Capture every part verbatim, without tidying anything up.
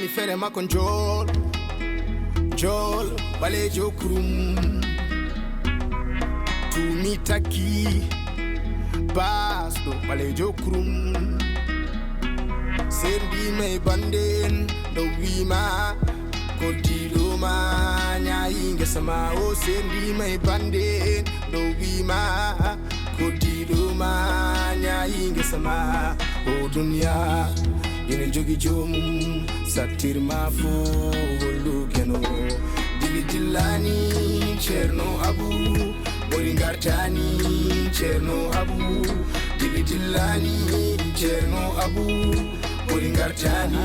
Fere makko njool, njool, ɓaleejo kurum. Tumi takki, baasɗo, ɓaleejo kurum. Sendima e bande en, ɗo wima, koddiɗo ma, ñaayi ngesa ma. O sendima e bande en, ɗo wima, koddiɗo ma, ñaayi ngesa ma. O duniya, ina jogi joomum, sattirma fo hollu keno. Dili dillani, Ceerno Abu, ɓuri ngartani, Ceerno Abu. Dili dillani, Ceerno Abu, ɓuri ngartani,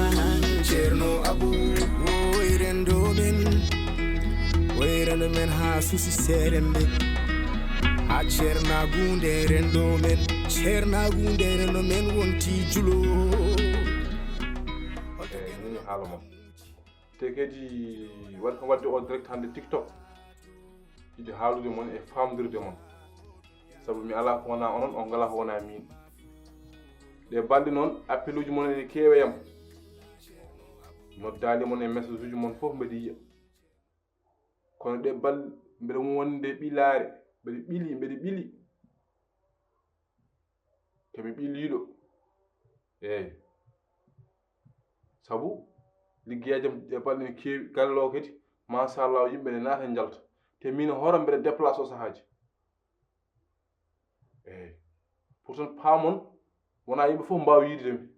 Ceerno Abu. Oy rendo men, oy rendo men ha susi serembe. Ha ceernagunde rendo men, ceernagunde rendo men wonti julo. Eyi, min haala mon. Te kadi waɗi kam waɗde o direct hannde TikTok. Yiɗi haalude mon e faamdirde mon. Sabu mi alaa ko wonaa onon, on ngalaa ko wonaa miin. Ɗee balɗe noon, appeluuji mon ene keewe yam. Noddaali mon e message uji mon fof mbeɗa yiya. Kono ɗee balɗe mbeɗa wonde ɓilaare, mbeɗa ɓili, mbeɗa ɓili. Ko mi ɓiliiɗo. Eey. Sabu liggeeji am ɗee balɗe ene keewi, galle o kadi, machallah, yimɓe ene naata e njalta. Te miin e hoore am mbeɗa déplacé o sahaaji. Eey. Pourtant paamon, wonaa yimɓe fof mbaawa yiide mi.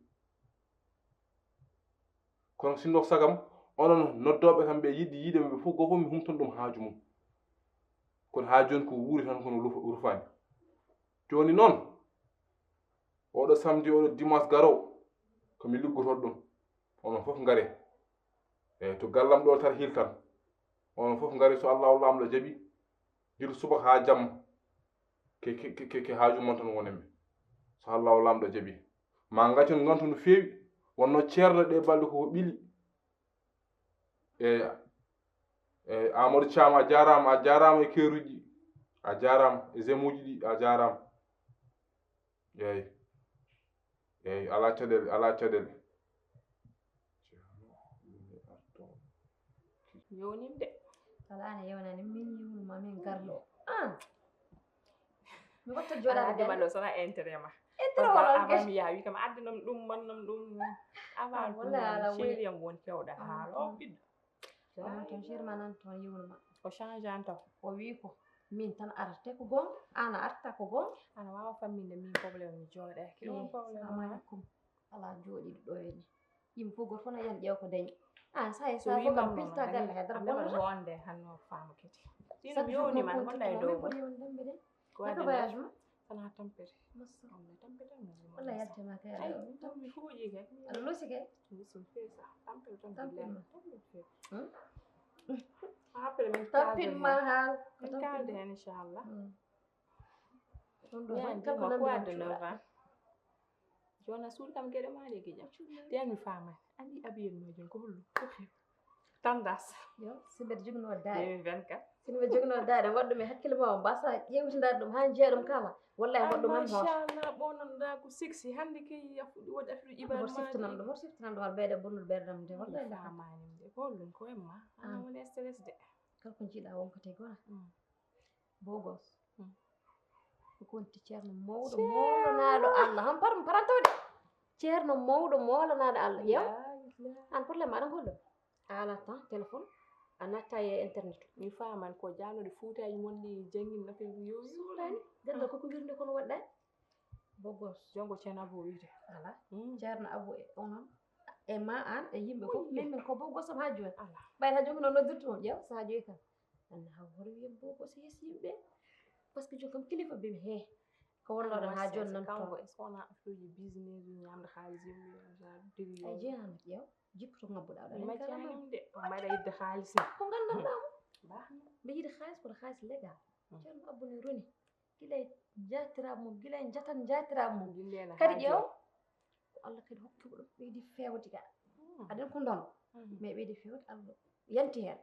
Kono sinno ko sago am, onon noddooɓe kam ɓe yiɗde yiide mi ɓe fof, gooto fof mi humtan ɗum haaju mum. Kono haa jooni ko wuuri tan kono rufa-, rufaani. Jooni noon, oɗo samedi, oɗo dimanche garowo, ko mi liggotooɗo ɗum. Onon fof ngare. Eey, to gallam ɗo tan hiltan. Onon fof ngare, so Allahu Laamɗo jaɓi, gila subaka haa jamma. Ke, ke, ke, ke, ke haaju mon tan wonen mi. So Allahu Laamɗo jaɓi. Ma ngacon ngantu no feewi. Wonno ceerno ɗee balɗe koko ɓili. Eey, eey, Amadou Thiam, a jaaraama, a jaaraama e keeruuji ɗi. A jaaraama e j'aime uji ɗi, a jaaraama. Eey. Eey, alaa caɗeele, alaa caɗeele. Yewnim de. Alaa ne yewnani min, yewnuma min garlo. An. Mi watta jooɗaade Alaa de man ɗo sona intérêt ma. Intérêt Parce que wala avant mi yaha wi kam adde nam ɗum man nam ɗum. Avant Ah, wallaahi alaa ɗum woni. Chéri am woni kewɗa haala on ɓiɗɗo. An tan Sherma nan toon yewnuma. O change an taw. O wi ko min tan arate ko goonga, an a arta ko goonga. Ana wawa famminde min problème mi jooɗaki. Ɗum Eh, problème salamu ma. Aleykum. Alaa jooɗiiɗo ɗo henne. Yimɓe fof gooto fof na yiyan ƴeew ko dañi. An sa e So sa wi fof kam mam pilta noon galle ani hay dara andama bonno. Honde hanno fama kadi. Sino Chaque mi jour yowni ko man kon honda e tigi dow noon mum. woni on dembe de. Ko Naka addi voyage lan? ma? Sana tampere. Massa. Honda tampere mo. Walla yaltema kay. Ay, ɗum mi huuƴi kay. Aɗa losi kay. Ɗum so fesa. Tampere tan Tampere billahi. ma. Tampere fesa. Hmm? Après min Tampin ma haal. Min kalde hen inchallah. Hmm. Ɗum ɗo Yan tan kanko dima nanndi quoi kam de cuuɗa. neuf ans. Jona suuɗi kam geɗe ma ɗe gijam. Te an mi famani. Andi abiyel majum ko holɗum? Ko hew. Tendance. Yo, si mbeɗa joginoo daaɗe. deux mille vingt-quatre. Si mbeɗa joginoo daaɗe, waɗ ɗum e hakkille ma, mbasa ƴeewtinaade ɗum haa njeya ɗum kala. Wallahi waɗ ɗum haa mi hoosa. Machallah, ɓonanɗa ko sexy. Hannde kay a fuɗi waɗi affaire Hoto siftinan ɗum, hoto siftinan ɗum, aɗa ɓeyda bonnude ɓeyda ɗam de, wallahi nde famani de. Ko holɗum ko emma. Ana woni stress de. Kala ko jiiɗa wonko te gona. Mm. Bogos. Mm. Ko wonti ceerno mawɗo mawlanaaɗo Allah. Han par parantawde. Ceerno mawɗo mawlanaaɗo Allah. Yew. An problème aɗa holɗo? A ala temps téléphone. A natta e internet. Mi faman ko janoɗe fuutaji mon ɗi jangin nafe yo. Suulani. Ganda koko wirnde kono waɗɗani. Bogos. Jongo ceen abo wiyte. Ala. Mm. Ceerno abo e onon. E ma an e yimɓe fof. Min min ko bogos am ha jooni. Ala. Ɓayta ha jooni no noddirtu on ƴeew saha joyi kam. Anna haw hoto wiyen bogos yeeso yimɓe. Parce que jooni kam kilifa bimi he. Ko wonnoɗon ha jooni nan Kanko toon. Est-ce que wona affaire uji business uji ñamde haalis yimɓe sa diri Ay jeenama ƴeew. Jippoto ngabbuɗa ɗo. Majjani ɗum de. Mbaɗa yidde haalis ni. Ko gandanɗa mo. Bahno. Mbe yiɗi haalis koto haalis legal. Mm. Ceerno Abbu ne roni. Gila e jatiraɓe mum, gila e jatan jatiraɓe mum. Dillena Kadi haajo. Ƴeew. Ko Allah kadi hokki ko ɗum ɓeydi fewde ga. Aɗen ko ndon. Mais ɓeydi fewde Allah yanti hen.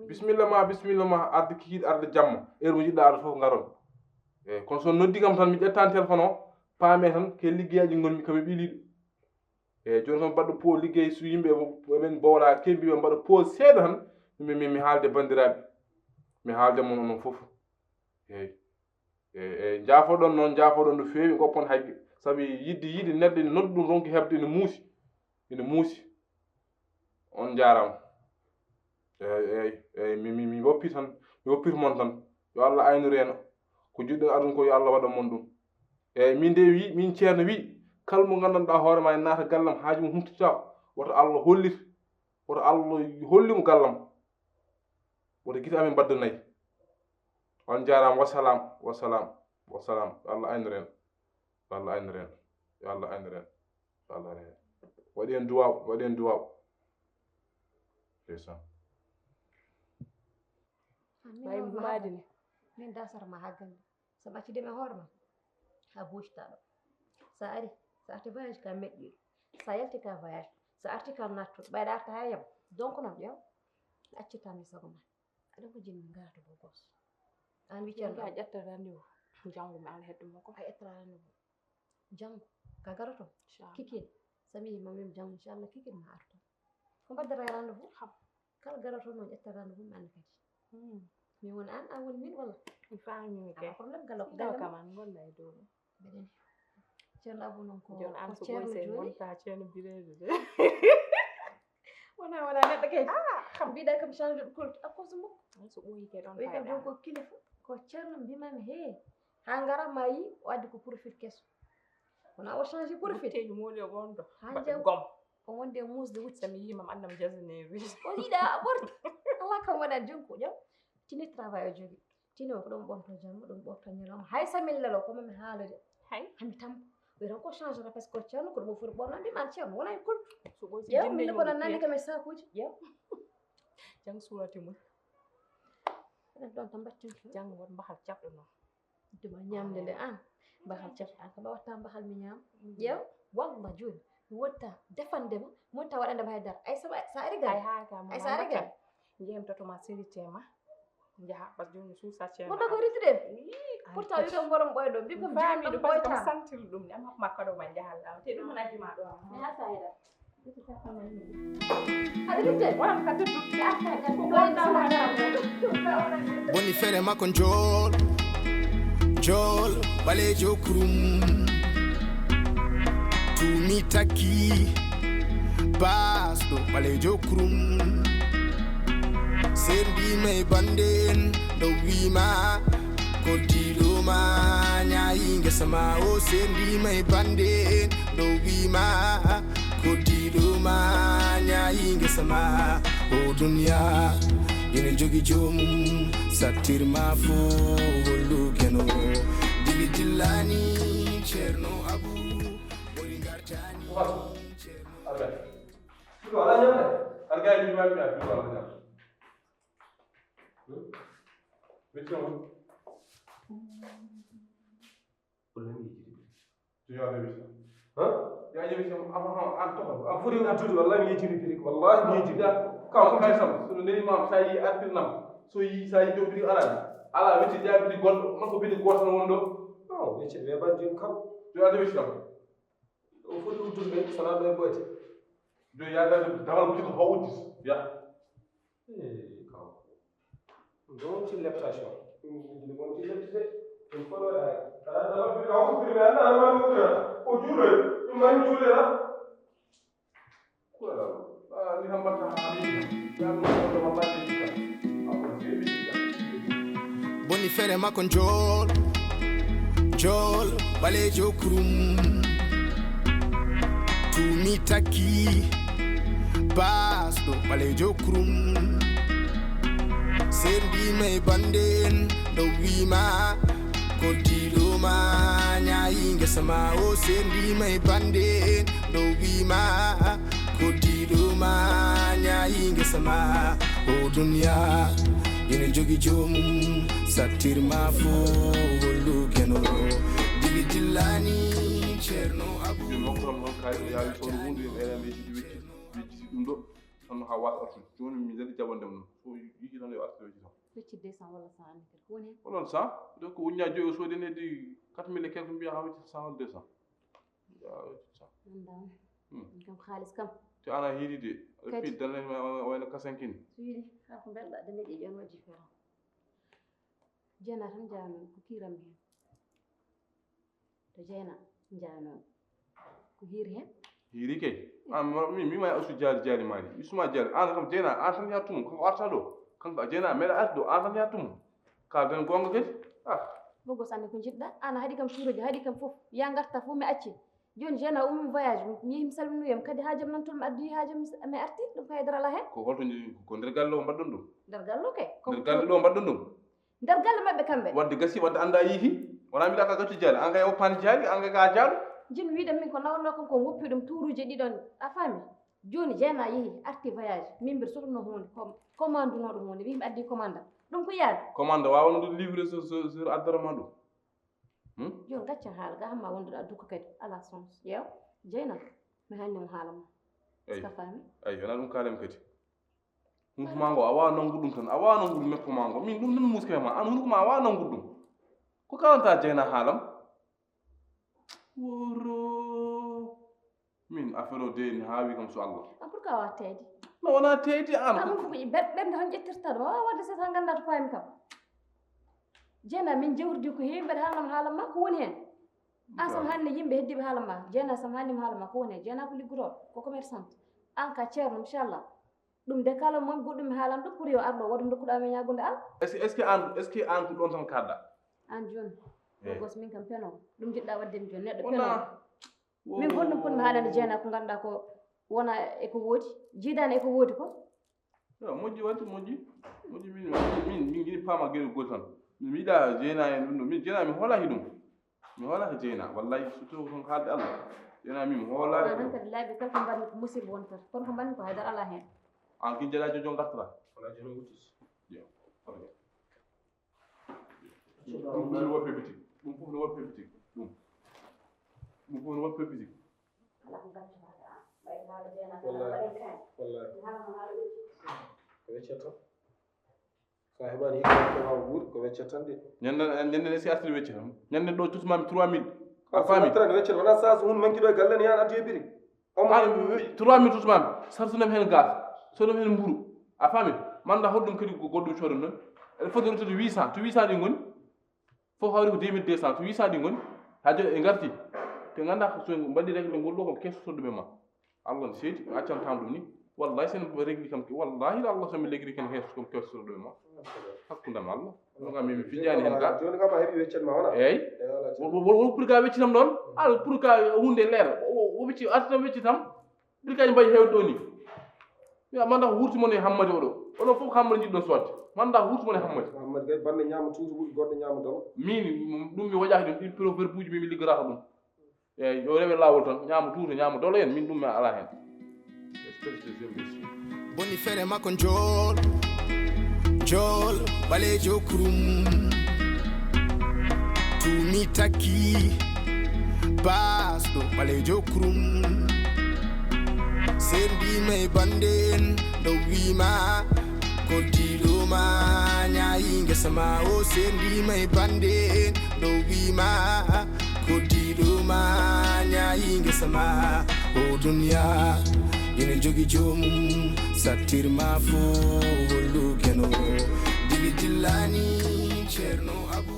Bisimilla ma, bisimilla ma, arde kikiiɗe, arde jamma. Heure mo jiɗɗa arde fof ngaron. Eyi, kono so noddi kam tan mi ƴettan téléphone o, paame tan ke liggeyaji ngonmi kam e ɓiliɗo. Eyi, jooni kam mbaɗɗo pause liggey, so yimɓe eɓen mbowla kembi ɓe mbaɗa pause seeɗa tan, mi, mi, mi haalde banndiraaɓe. Mi haalde mon onon fof. Eyi. Eyi, eyi, njaafoɗon noon, njaafoɗon no feewi, ngoppon hay sabi yiɗde yiɗi neɗɗo ene noddi ɗum ronki heɓde ene muusi. Ene muusi. On njaaraama. Eyi, eyi, eyi, mi, mi, mi woppi tan, mi woppito mon tan. Yo Allah aynor en. Ko njiɗɗon aduna ko yo Allah waɗan mon ɗum. Eyi, min de wi, min ceerno wi, kala mo nganndanɗaa hoore ma ene naata gallam, haaju mum humtitaako, woto Allah hollit, woto Allah hollu mo gallam. Woto gite amen mbadda nayi. On njaaraama, wasalaam, wasalaam, wasalaam. Yo Allah aynor en. Yo Allah aynor en. Yo Allah aynor en. Yo Allah aynor en. Waɗi en duwaaw, waɗi en duwaaw. Ndeysaan. Min mbaadi ni. Min dasata ma haa gannde. So mi accii mi hoore ma, a ɓoccitaa ɗo. So a arii, so a artii voyage ka meƴƴi. So a yaltii ka voyage. So a artii ka nattu. Ɓayde a arta haa yam. Donc noon ƴeew. A accitaa mi sago ma. Aɗa ko jinmi ngarata ko gooto. An wi ceerno. A ƴetta rendez-vous. Janngo mi ara heddo makko. A ƴetta rendez-vous. Janngo. Ka garoto. Kikin. So mi yii ma min janngo inchallah kikin ma arto. Ko mbaddata rendez-vous? Kala garoto noon ƴetta rendez-vous mi anndi kadi. Min woni an, an woni min walla? Mi faami mi kay. Problème gala ko galle kam an gonda e dow ɗum. Mbeɗen. Ceerno Abou noon ko ceerno jooni. Wonta ceerno bireejo de. Wona wona neɗɗo kay. Ah, kam mbiɗa kam change de culte à cause makko. So ɓooyi kay ɗon. Ɓe kam jooni ko kilifa, ko ceerno mbimami he. Haa ngara ma yi o addi ko profil keso. Wona o change profil. Butteeji mooli o gonɗo. Haa jaw gom. O wonde muusde wutte. So mi yii ma mi annda mi jasneeri. O yiɗa a ɓorti. Alaa kam waɗa jonko ƴeew. Tini travail o jogi. Tini o ko ɗum ɓorto jamma, ɗum ɓorto ñalawma. Hay so min lelo ko min haalde. Hay. Hami tampo. Ɓe tan ko changera parce que ceerno ko ɗum o foti ɓorno mbiman ceerno wona e kul. So ɓoy si ƴeew min ko nan nani kam e sakuji ƴeew. Jang surati mum. Eɗen ɗon tan mbattin. Jang won mbahal caɗɗo noon. Duma ñamde nde an. Mbahal caɗɗo an ko ɗo watta mbahal mi ñaam. Ƴeew. Walla jooni mi wotta defande ma mi wotta waɗande ma hay dara ay sa ari gari. Ay sa ari gari. Njeem toto ma sérité ma. Njaha parce que jooni suusa ceerno. Mo dogo ritde. Pourtant wi kam borom ɓoyɗo mbi kam jooni ɗum ɓoyta. Santir ɗum ne amma ko makka ɗo ma njahal ɗam te ɗum najji ma ɗo. Mi hasa hayda. Boni fere makko njool njool ɓaleejo kurum. Tumi takki basɗo ɓaleejo kurum. Sendima e bande en ɗo wima koddiɗo ma ñaayi ngesa ma o sendima e bande en ɗo wima koddiɗo ma ñaayi ngesa ma. O duniya ene jogi joomum sattirma fo hollukeno. Dili dillani ceerno abu bori gartani ceerno. Arga. Siko ala ñamde. Arga e juma mi a juma ala ñamde. Wecce on. Ko nani yejjiti? Yo a jaɓi. Ha? Yo a jaɓi sama abraham an toxo a foti na tuuti wallahi mi yejjiti biri wallahi mi yejjiti. Ka ko kay sama so nani ma sa yi artir nam so yi sa yi jom biri ala ala wecce jaɓi goɗɗo man ko biri goto no wondo. Non wecce be ban jin kam. Yo a jaɓi sama. O foti uddude ɓe sona ɗo e ɓoyte. Jooni yaadaade damal musidɗo ko uddis ya. Kaw ɗum ɗo wonti leptation. Ɗum ɗum wonti leptide. Ɗum fof ɗo ɗaare. Aɗa aɗa waɗi a uddiri ɓe annda aɗa mari uddira. O juuloy ɗum mari juulira. Kuwala. Ni hambata ha ni. Yaɗum ko ɗo mbaɗi. Boni fere makko njool njool ɓaleejo kurum. Tumi takki basɗo ɓaleejo kurum. Sendima e bande en ɗo wima koddiɗo ma ñaayi ngesa ma o sendima e bande en ɗo wima koddiɗo ma ñaayi ngesa ma. O duniya ene jogi joomum sattirma fo hollukeno. Dili dillani ceerno abu. Ɗum ɗo kono noon kaari o yaawi soodo hunde yo ɓeyɗa mi yejjiti wejjiti wejjiti ɗum ɗo tan no haa waasa artude jooni mi neli jaɓande mum so yiki tan yo artu wejji tan. Wecci deux cent walla cent anni kadi ko woni hen? Onon cent donc o wuñña joyi o soodi en heddi quatre mille et quelque mbiya haa wecci cent walla deux cent. Mbiya wecci cent. Nandam. Hmm. Kam xaalis kam. To ana hiiri de. Kadi. Pi dan ma wayno kasankin. Suuɗi, haa ko mbelɗa, de neɗɗo ƴeewa différent. Jeena tan jaano ko kiiram heen. To Jeena jaano ko hiiri heen. Hiiri kay. An ma mi mi ma usu jaari jaari maani. Mi suma jaari. An kam Jeena an tan yattum ko arta ɗo. Kanko Jeena meɗa arta ɗo an tan yattum. Ka dan gonga kadi. Ah. Bogo sanne ko jiɗɗa. An haɗi kam suuroji haɗi kam fof. Ya ngarta fof mi acci. Jooni Jeena ummi voyage mi yehi mi salminoyam kadi haajam nan toon mi addi haajam mi arti ɗum kay dara ala heen. Ko holto ko nder galle o mbaɗɗon ɗum? Nder galle o kay. Nder galle ɗo mbaɗɗon ɗum? Nder galle maɓɓe kamɓe. Wadde gasi wadde annda yihi. Wona mbiɗa ka gaccu jaali an kay o paani jaali an kay ka jaaɗo. Jin wiide min ko nawno kam ko woppi ɗum tuuruuje ɗiɗon a faami. Jooni Jeena yehi arti voyage min mbiɗa sohluno huunde ko commande noɗo huunde wihi mi addi commande ɗum ko yaade. Commande wawa no ɗum livre sur sur addara ma ɗum. Hmm? Jooni gaccen haala ga hamma wonduɗo a dukka kadi ala sens yew. Jeena mi hanni mo haala ma. Eyi. Est-ce que a faami? Eyi wona ɗum kaalem kadi. Hunduko ma ngo a wawa nangude ɗum tan a wawa nangude meppo ma ngo min ɗum tan muske ma an hunduko ma a wawa nangude ɗum. Ko kalanta Jeena haalam? Woro. Min affaire o de ne haawi kam so Allah. A pourquoi wa teydi? No wona teydi an. An ko ɓerɗe tan ƴettirta ɗum a wawa wadde sesa ganda to paymi kam. Jeena min jewrdi ko heewi mbeɗa haalam haalam ma ko woni heen. An sam hannde yimɓe heddiɓe haalam ma Jeena sam hannde mo haalam ma ko woni heen Jeena ko liggotooɗo ko commerçante. An ka ceerno inchallah. Ɗum de kala mon goɗɗum mi haalan ɗum pour yo arɗo waɗum dokkuɗa men ñaagunde an. Est ce que est ce que an est ce que an ko ɗon tan kaɗɗa? An jooni ko gos min kam peno ɗum jiɗɗa wadde mi jooni neɗɗo peno. Min gonɗum pour mi haalani Jeena ko ngannduɗa ko wona eko woodi jiidani eko woodi ko. Yo moƴƴi wadde moƴƴi. Moƴƴi min min min jiɗi paama geɗe gooti tan. Mi yiɗa Jeena en ɗum ɗo min Jeena mi hoolaki ɗum. Mi hoolaka Jeena wallay surtout ko haalde Allah. Jeena min mi hoolaka. An tan kadi laabi kala ko mbanmi ko musiba wontat kono ko mbanmi ko haydara ala heen. An kin jala jojo ngartata. Wala jono wutis. Yo. Ɗum ɗum woppi bitik. Ɗum fof no woppi bitik. Ɗum. Ɗum fof no woppi bitik. Wallay. Wallay. Ko weccata. Sa heɓani hikka ko ma wuuri ko weccat tan de. Ñande ñande ne si artiri wecci tan. Ñande ɗo tutmami trois mille. A faami? Tan weccat wona sa so hun manki ɗo e galle ne yan addi e biri. An trois mille tutmami. Sar so nem hen gas. So nem hen mburu. A faami? Manda hoɗɗum kadi ko goɗɗum coɗum non. Eɗe foti ruttude huit cent. To huit cent ɗi ngoni. Fof hawri ko deux mille deux cent. To huit cent ɗi ngoni. Ha jooni e ngarti. Te ganda so mbaɗi rek ɓe ngol ɗo ko kesso ɗum e ma. Allah no seedi mi accantam ɗum ni. Wallahi sen regli kam wallahi la Allah somi legri ken heeso kam kersoro ɗo e ma. Hakkundam Allah. Ɗum kam mi fijani hen ga. Joni kam a heɓi weccet ma wona? Eyyi. Wol pour ga weccitam ɗon. Al pour ga hunde leer o wecci artam weccitam. Birkaji mbayi hewde ɗo ni. Mi amanda ko wurti mon e hammadi oɗo. Oɗo fof hammadi jiɗɗon sodde manda ko wurti mon e hammadi. Hammadi kay bande ñaama tuuti ɓuri goɗɗo ñaama dolo. Min ɗum mi waƴaki ɗum ɗin proverbe uji min mi liggoraka ɗum. Eyyi yo rewe lawol tan ñaamo tuuta ñaamo dolo en min ɗum mi ala hen. Espèce de imbécile. Boni fere makko njool njool ɓalejo kurum. Tumi takki basɗo ɓalejo kurum. Sendima e bande en ɗo wima. Koddiɗo ma ñayi ngesa ma o sendima e bande en ɗo wima. Koddiɗo ma ñayi ngesa ma. O duniya ina jogi jomum sattir ma fo hollukeno. Dili dillani ceerno abu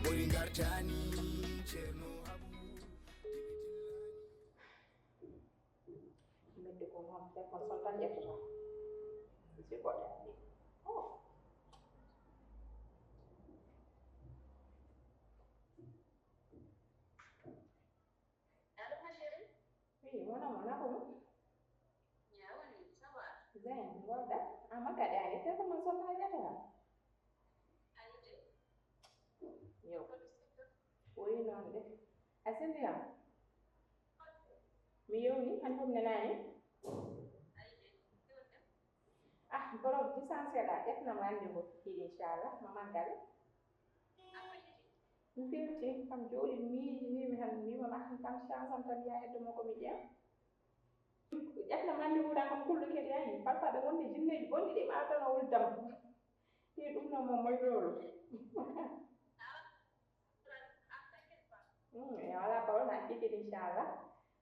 bori gartani ceerno abu. Mbeddi ko noon téléphone son tan ƴettata. Si ko ɗe. Oh. Allô, ma chérie? Oui, mon amour, nako mo? Ñaawani, ça va? Bien, ngoɗa? A makka ɗe ani, téléphone mon son tan ƴettata. Ayi de. Yo. Ko ɗum sikka? Woyi noon de. A selli am? Mi yewni, han fof nanaani? Ah, borom distance seeɗa, ƴetnam rendez-vous, inchallah, ma màggal. Mi firti, kam jooɗi, miiji, wiimi han, wiima ma han kam chance am tan yaa heddo mo ko mi ƴeew. Ƴetnam rendez-vous tan kam kulɗo kadi yahi, parfois ɓe ngonde jinneeji bonɗi ɗi ɓaatano wuldam. Ɗi ɗum no mo moy lolo. Hmm, e wala problème, a kikin inchallah.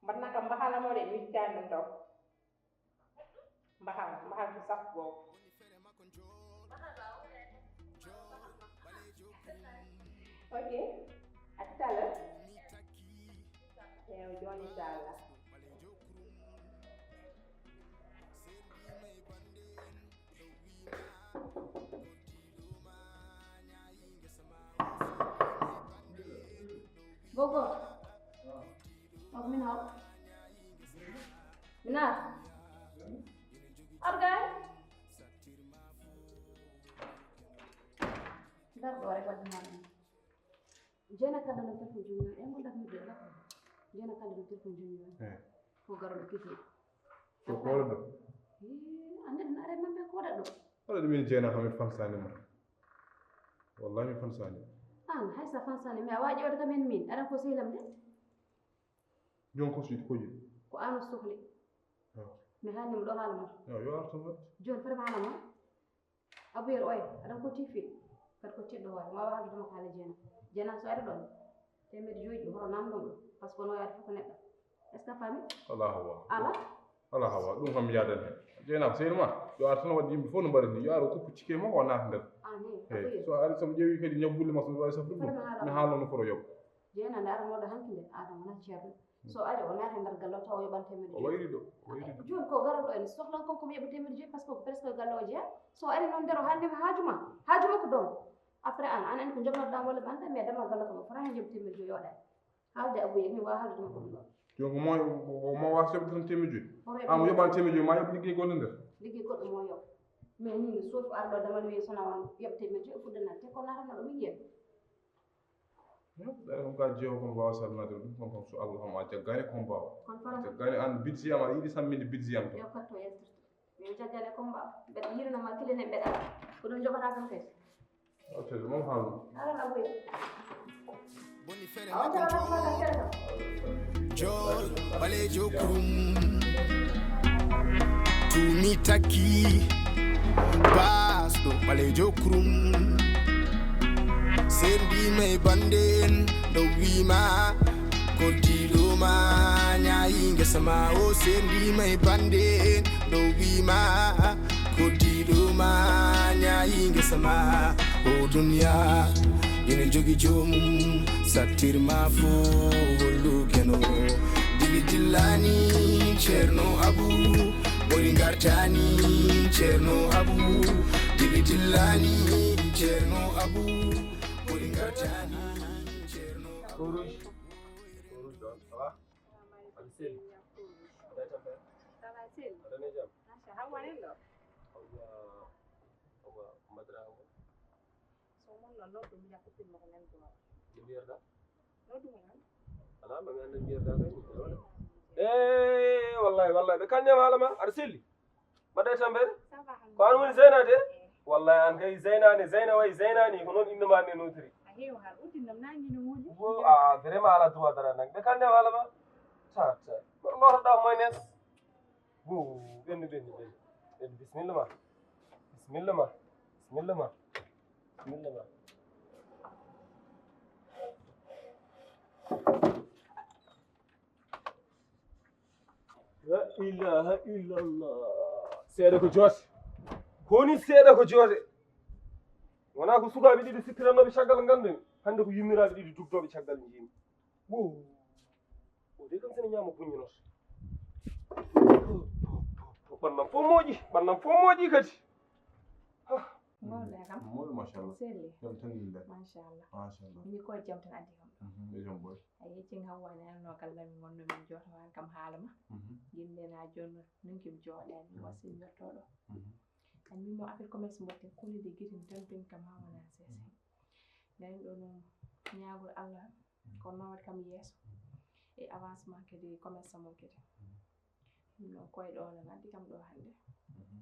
Mbaɗna kam mbahala mo de, mi wiccaani ɗum taw. Mbahala, mbahala ko sappo goo. Ok. À tout à l'heure. Eew, jooni inchallah. Gogo. O ko min haw. Mina. Argay. Dar ɗo rek waɗde ma ɗum. Jeena kala no telefon jonnoo en mo darni de rek. Jeena kala no telefon jonnoo en. Eh. Ko garoɗo kiti. Ko koolo ɗo. Eh, ande ɗum are maɓɓe ko waɗa ɗo. Wala ɗum min jeena ha mi fansaani ma. Wallahi mi fansaani. An hay sa fansaani mi a waaƴi waɗa kam en min. Aɗa ko sehlam de. Jon ko suuɗi ko jeyi. Ko an o sohli. Ah. Mi haalni mo ɗo haala ma. Ah, yo artan waɗde. Jooni foti ma haala ma. Abuyel oya, aɗa ko tiifi, kadi ko tiiɗɗo hoore, ma waawa haaldude mo ko haala jeena. Jeena so ari ɗon, teemedde joyi ɗi, hoto naamndon ɗum, par ce que no waawde fof ko neɗɗo. Est ce que a faami? Alaa hawa. Alaa? Alaa hawa, ɗum kam mi yaadan heen. Jeena ko sehil ma, yo ar tan waɗde yimɓe fof no mbaɗata ni, yo ar o kuppu ticket makko o naata nder. Ah, ni, eyi, Abuyel. So a ari, so mi ƴeewi kadi ñabbulle makko, so mi wawi safrude ɗum, mi haalno no foti o yoɓa. Jeena nde arnooɗo hanki nde, Aadama wonaa ceerno. So ari o naata e nder galle o tawa o yoɓan teemedde joyi. O wayri ɗo, o wayri ɗo. Jooni ko garoɗo en sohlan kon ko mi yoɓa teemedde joyi par ce que ko presque galle o jeyaa. So ari noon nder o haalnima haaju ma, haaju makko donc. Après an, an anndi ko jognoɗaa walla ɓe annda mais dama galle kam o fota heen yoɓa teemedde joyi yoɗani. Haalde Abuyel mi waawa haaldude makko ɗum ɗo. Jooni ko mo, ko mo waasa yoɓde tan teemedde joyi. An o yoɓan teemedde joyi ma yoɓ liggey golle nder. Liggey goɗɗo mo yoɓ. Mais ni sofi arɗo damal wiye sona won yoɓ teemedde joyi o fuɗɗana te ko naatano ɗo mi yiyen. Ɗaɗe kam ka jeewo kon mbawa salminade ɗum kon kam so Allah kam a jaggani ko mbawa. A jaggani an budget am a yiɗi samminde budget am to. Yo katto yaltirte. Min jaggani ko mbawa. Mbeɗa yirna ma kilene mbeɗa. Ko ɗum jogata kam kadi. Ok, ɗum on haalno. Ala na buy. Jool ɓaleejo kurum. Tumi takki. Baasɗo ɓaleejo kurum. Sendiima e bande en ɗo wiima. Koddiiɗo ma ñaayi ngesa ma o sendiima e bande en ɗo wiima. Koddiiɗo ma ñaayi ngesa ma. O duniya ina jogi joomum sattir ma fo hollu geno. Dili dillani ceerno abu. Ɓori ngartani ceerno abu. Dili dillani ceerno abu. Ɓori ngartani ceerno abu. Rouge. Rouge ɗon, ça va? Aɗa selli? Aɗa e tampere? Ça va, selli? Aɗa e jam? Machallah, Hawwa en ɗo? Hawwa, Hawwa Madra Hawwa. So mon noon, noon ɗum yakkutin mo ko nan ɗo. Nde mbiyerɗa? Noon ɗum nan. Alaa, ma mi annda mbiyerɗa kay. Eh, wallahi, wallahi. Ɓe kalni am haala ma, aɗa selli? Mbaɗa e tampere? Ça va, ko an woni Zeyna de? Eh. Wallahi, an kay Zeyna ne, Zeyna way Zeyna ni, ko noon innde ma ne notiri. A heewa har uddin nam nangi no wuli. Wo, a, vraiment ala droit dara nang. Ɓe kalne wala ma? Ta, ta. Ko noto da moy nes. Wo, ɓendu, ɓendu, ɓendu. Ɓendu, bismillah ma. Bismillah ma. Bismillah ma. Bismillah ma. La ilaha illallah. Seeɗa ko joote. Ko woni seeɗa ko joote? Wonaa ko sukaaɓe ɗiɗi sittirannooɓe caggal nganndu-mi. Hannde ko yummiraaɓe ɗiɗi dugdooɓe caggal njiimi. Wo. O de kam sene ñaama buññe noon. Ɓannam fof mooƴi, ɓannam fof mooƴi kadi. Ah. Mawɗa kam? Mawɗo, machallah. Selli. Jam tan yimɓe. Machallah. Machallah. Mini ko jam tan addi kam ɗo. Mhm, e jam boy. A yeccin Hawwa ne anno kala min wonno min jooto wan kam haala ma. Mhm. Ginde na jonno nunki mi jooɗani mi wasi mi yotto ɗo. Mhm. An min mo affaire commerce mbotten kulide giti mi tan bin kam Hawwa na sese. Mhm. Nden ɗo no ñaagol Allah ko nawat kam yeeso. E avancement kadi commerce mon kadi. Mhm. Ɗum noon koye ɗo no ngaddi kam ɗo hannde. Mhm.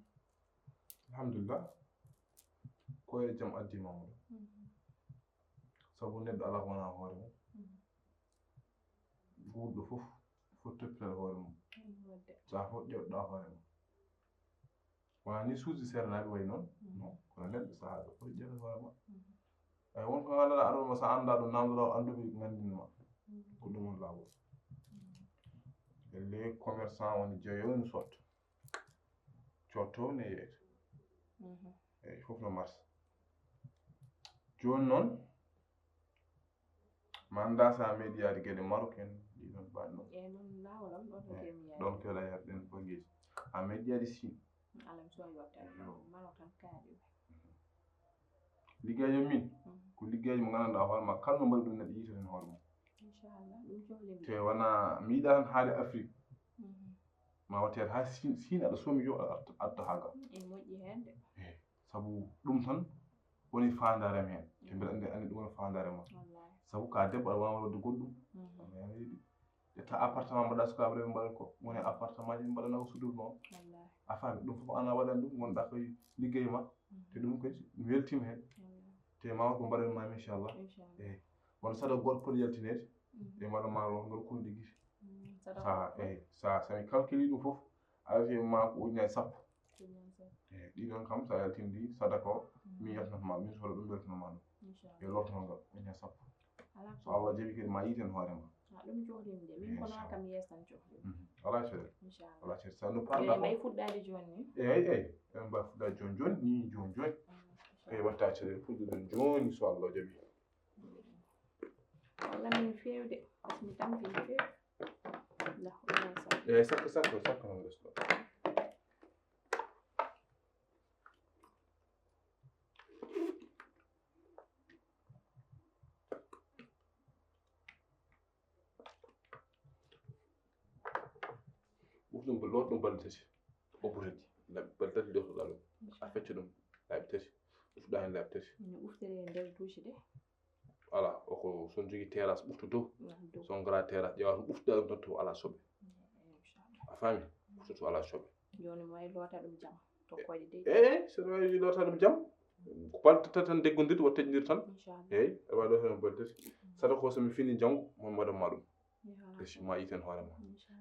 Alhamdulillah. Ko e jam addi ma mo ɗo. Mhm. Sabu neɗɗo alaa ko wonaa hoore mum. Mhm. Guurɗo fof foti toppitade hoore mum. Mhm, wadde. Sahaa fof ƴeewɗa hoore ma. Wonaa ni suuji seeɗanaaɓe wayi noon. Mhm. Non, kono neɗɗo sahaa ɗo foti ƴeewde hoore ma. Mhm. Eyi, won ko ngannduɗaa aɗa wonno so a anndaa ɗum, naamndoɗaa o annduɓe nganndin ma. Mhm. Ko ɗum woni laawol. Mhm. Les commerçants on jeeyo no sotto cotto ne yeeyta. Eyyi, fof no marsa. Jooni noon ma annda sa mediyaade geɗe marocain ɗi ɗon mbaɗ noon. Eyyi, ɗon keɗa yarɗen bangeeji a mediyaade Chine. Alam so yottani marocain kaaɗi. Liggeejo min ko liggeejo mo nganndanɗaa hoore ma kala no mbaɗi ɗum neɗɗo yiita heen hoore mum. Te wona mi yiɗa tan haade Afrique ma watteede haa Chine aɗa soomi yo aɗa adda haa ga. E moƴƴi heen de. Sabu ɗum tan woni faandaare am heen te mbeɗa anndi anndi ɗum woni faandaare ma. Sabu ka debbo aɗa waawi waɗde goɗɗum. Ƴetta appartement mbaɗa sukaaɓe rewɓe mbaɗa ko woni appartement ji mbaɗana ko sudurno. A faami ɗum fof ana waɗan ɗum ngonɗa koye liggey ma. Te ɗum kadi mi weltima heen te ma ko mbaɗan mami inchallah. Eyyi, won saɗa goto poɗi yaltineede e mbaɗa ma lo ngal kono ɗigiti. Sa eyyi sa sami calculi ɗum fof aɗa fi ma ko ujunnaji sappo. Eyyi, ɗiɗon kam sa yaltindi sadaka o min yaltinat ma min sohla ɗum weltinoma ɗum. E lortongal ujunnaji sappo. So Allah jaɓi kadi ma yiiten hoore ma. Ɗum cohlimi de min kono kam yeesan cohlimi. Ala cere. Inchallah. Ala cere sa no parɗa ko may fuɗɗaade jooni ni. Eyyi eyyi en mbawi fuɗɗaade jooni jooni ni jooni jooni. Eyyi watta cere fuɗɗuɗen jooni so Allah jaɓi. Walla min feewde mi tampi no feewi. Nda huɗɗa sa. Eyyi sakko sakko sakko noon resɗo. Ɓuf ɗum loot ɗum balɗe tati. Ɓoppu tati laaɓi balɗe tati ɗo ɗaɗo a fecca ɗum laaɓi tati. Ɓufɗa heen laaɓi tati. Ene ɓuftere e nder duusi de. Ala oko son jogi terrasse ɓuftu dow. Son gara terrasse ƴeewa to ɓuftuɗa ɗum tan to ala soɓe. A faami? Ɓuftu to ala soɓe. Jooni mo ay loota ɗum jam tokkoje dey. Eyi so wawi loota ɗum jam. Ko balɗe tati tan deggondirde watta taƴondir tan. Inchallah. Eyyi aɗa wawi loota tan balɗe tati. Saɗa ko somi fini janngo mo mbaɗan ma ɗum. Esi ma yiten hoore ma.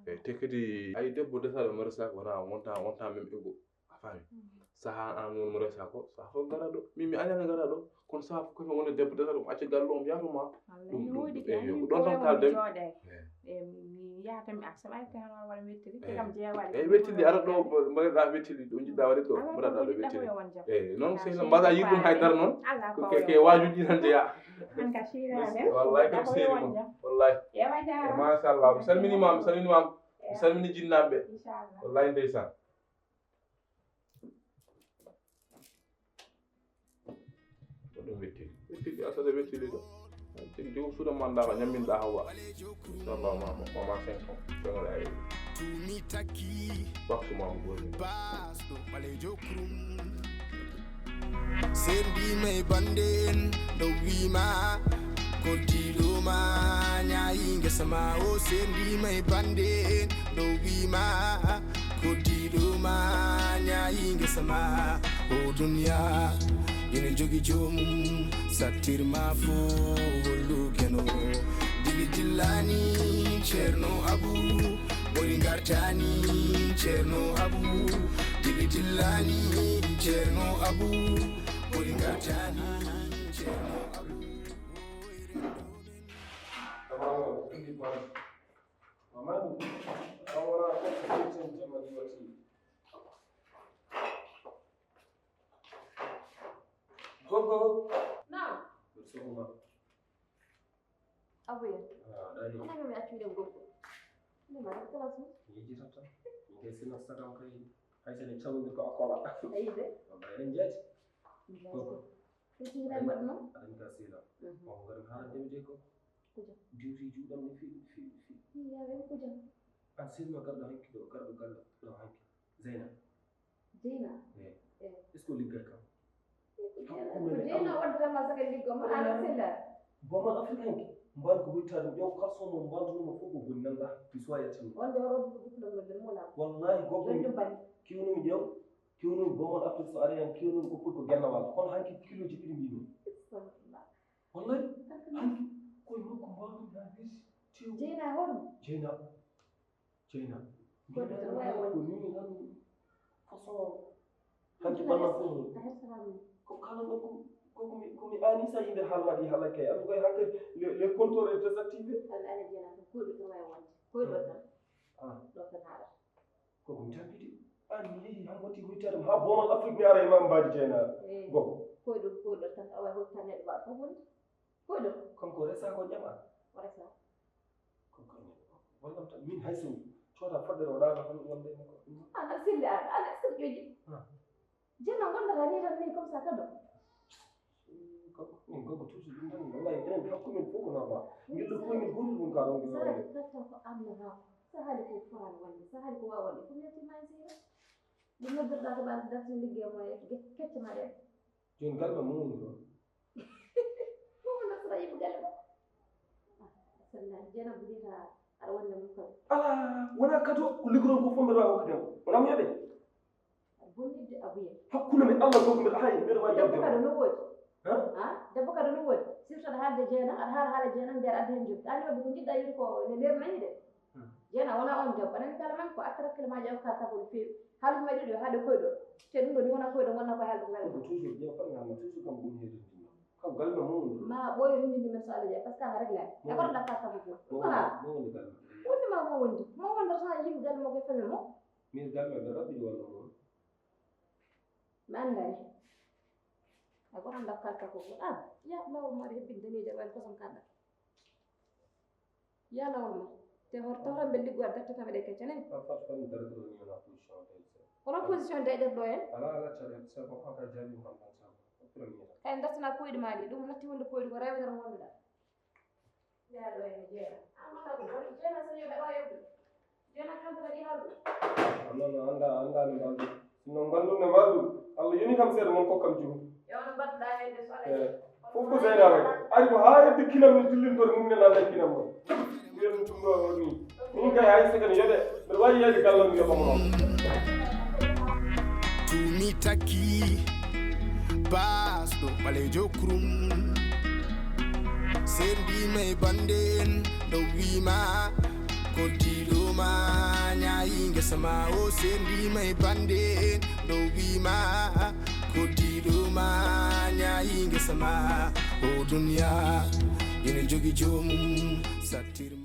Eyyi te kadi ay debbo desaɗo marisa wona wonta wonta même ego. A faami? Saha an won mo resa ko saha fof gara ɗo min mi añana gara ɗo. Kono saha fof kono wona debbo desaɗo mo acca galle o mo yato ma. Ɗum ɗum ɗum eyyo ko ɗon tan kalden. Eyyi mi yahata mi acca ɓay kay hono waɗa wettili te kam jeewaɗi. Eyyi wettili ara ɗo mbaɗaɗa wettili ɗo jiɗɗa waɗi ɗo mbaɗaɗa ɗo wettili. Eyyi noon sehla mbaɗa yiɗ ɗum haydara noon. Ke wajuji tan jeeya. Wallay kam seeri mon wallay. Machallah mi salminima mi salminima mi salmini jinnaɓeɓe. Wallay ndeysan. Ko ɗum wettili wettili asade wettili ɗo. Tigi jogo suuda mandaɗo ñamminɗa hawa. Inchallah mama mama cinq ans feŋoɗa e tumi takki. Baksu mama goni basɗo ɓalejo kurum. Sendima e bande en ɗo wima koddiɗo ma ñayi ngesa ma o sendima e bande en ɗo wima. Koddiɗo ma ñayi ngesa ma o duniya ina jogi joomum sattir ma fo hollu keno. Dili dillani ceerno abu ɓori gartani ceerno abu. Dili dillani ceerno abu ɓori gartani ceerno abu. Mamani, awara ko tin jama diwati. Gogo. Naam. Sogoma. Abuya. Ah, dani. Ana mi accu dem gogo. Ni ma kala su. Ni ji tata. Ni ke sina sagam kay. Ay sene chamu ko akola. Ay de. Ba en jet. Gogo. Ko ci ngi lay mat no. Adan ka sila. Ko ngam haala dem je ko. Kuja. Diwti juuɗam no feewi feewi feewi. Yaa ɓe kuja. An sirma garɗo hanki ɗo garɗo galle ɗo hanki. Zeyna. Zeyna. Eyi. Est-ce que liggay kam? Ko Zeyna waddata ma saka liggo ma an sila. Boman Afrique hanki. Mbar ko witade ƴew kalson mo mbanduno mo fof ko goni nanga mi soya tan. On de waro ko guplo mo der mo la. Wallahi gogo mi kiwno mi ƴew kiwno boman Afrique so ari an kiwno ko pour ko gennawal kono hanki kiloji ɗiɗi mbimi. Astagfirullah. Wallahi hanki koye makko mbawmi ha weeti tew. Jeyna hono? Jeyna. Jeyna. Goɗɗo tan wawi wonde. Ko ni tan façon hanki ɓanna fof. A hersata min. Ko kala ɗo ko komi komi ani sa yimɓe haalma ɗi haala kay en tout cas hanki les contrôles est désactivé. An ana jeyna ko goɗɗo tan wawi wonde koyɗo tan. Ah. Teeɗum haa boomal Afrik mi ara e ma mbaadi jeenaaɗo. Eh, gogo. Koyɗol, koyɗol tan, awa hotta neɗɗo waɗa fof woni. Koyɗol. Kanko resa ko ƴama. O resa. Kanko ne. Wallam tan, min hay so cooda fodde o ɗaga tan wonde e makko. Ana selli an, ana selli ƴoƴi. Ah. Jeenaaɗo wondata ni tan ni comme ça kado. Kanko, min kanko toujours ɗum tan, wallahi enen hakku men fof ko normal. Ngel ɗo fof min goto ɗum ka ɗon gila. Sahali ko amnata ko. Sahali ko foran wonde, sahali ko wawa wonde. Ko mi yettima e seyra. Ɗum noddirɗa ko ɓaade dartin ligge mo e kecce ma ɗen. Jooni galle ma mo woni ɗo? Mo wonno sara yiɓe galle ma. Ah, sallah, Jeena Buliha, aɗa wonde mum kam. Ala, wona kado, ko liggoron ko fof mbeɗa wawi hokkudemo. Wona mo yoɓe? Aɗa bonnidde Abuya. Hakkunde men Allah fof mbeɗa hayi, mbeɗa wawi debbo jaɓde. Kado no woodi. Hein? Ha? Debbo kado no woodi. Sirtoɗo haalde Jeena, aɗa haala haala Jeena, mbiyaɗa adda hen joggi. Ani wadde ko jiɗɗa yiɗde ko ne nder nayi de. Hmm. Jeena wona on debbo. Aɗa andi kala man ko arta rakkile ma ƴeew ka tafo no feewi. Haaldude ma ɗiɗo yo haade koyɗol. Te ɗum ɗo ni wona koyɗol ngol na ko haalde ngal. Ko toujours bien, par exemple, toujours kam ɗum heedi ɗum. Kam galle ma mo woni. Ma ɓooy rindinde men so Allah jaɓi, parce que ana réglé. Mo e kono woni. Ɗakkata ko fof. Mo woni, ah, mo woni galle. Woni ma mo wondi. Mo wonda tan yimɓe galle mo ko famille mo. Min galle ɓe raɓɓiɗi walla mo. Mi anndani. A goto ɗakkata ko fof. Ah, ya lawol ma ɗo hebbin daneejo walla kosam kaɗɗa. Ya lawol ma. Te hor tawran ɓe liggo a datta kam eɗe kecce ne. Kono position de ƴetɗo en. Ala, ala, cere, c'est bon, on ka jaabi mo tan, c'est bon. Premier. Kay dartana koyɗi ma ɗi, ɗum natti wonde koyɗi ko rewde tan wonduɗa. Ya ɗo en jeera. Amma ka ko jeena so yoɓe o yoɓe. Jeena kam kadi hallu. Non, non, anda, anda ne mbaɗu. Sinno nganndu ne mbaɗu. Allah yoni kam seeɗa mon kokkam juhu. Yo on mbaɗɗa heen de so alaa. Eh, fof ko Zeyna waɗi. Ari ko haa hedde kinam ne dillintore mum ne nana e kinam mon. Mbiyen ɗum ɗo o ni. Min kay hay saka ne yoɓe. Mbeɗa wawi yeede gallam mi yoɓamo noon. Tumi taki basɗo ɓalejo kurum. Sendima e bande en ɗo wima koddiɗo ma ñaayi ngesa ma o. Sendima e bande en ɗo wima koddiɗo ma ñaayi ngesa ma. O duniya ina jogi jomum sattirma.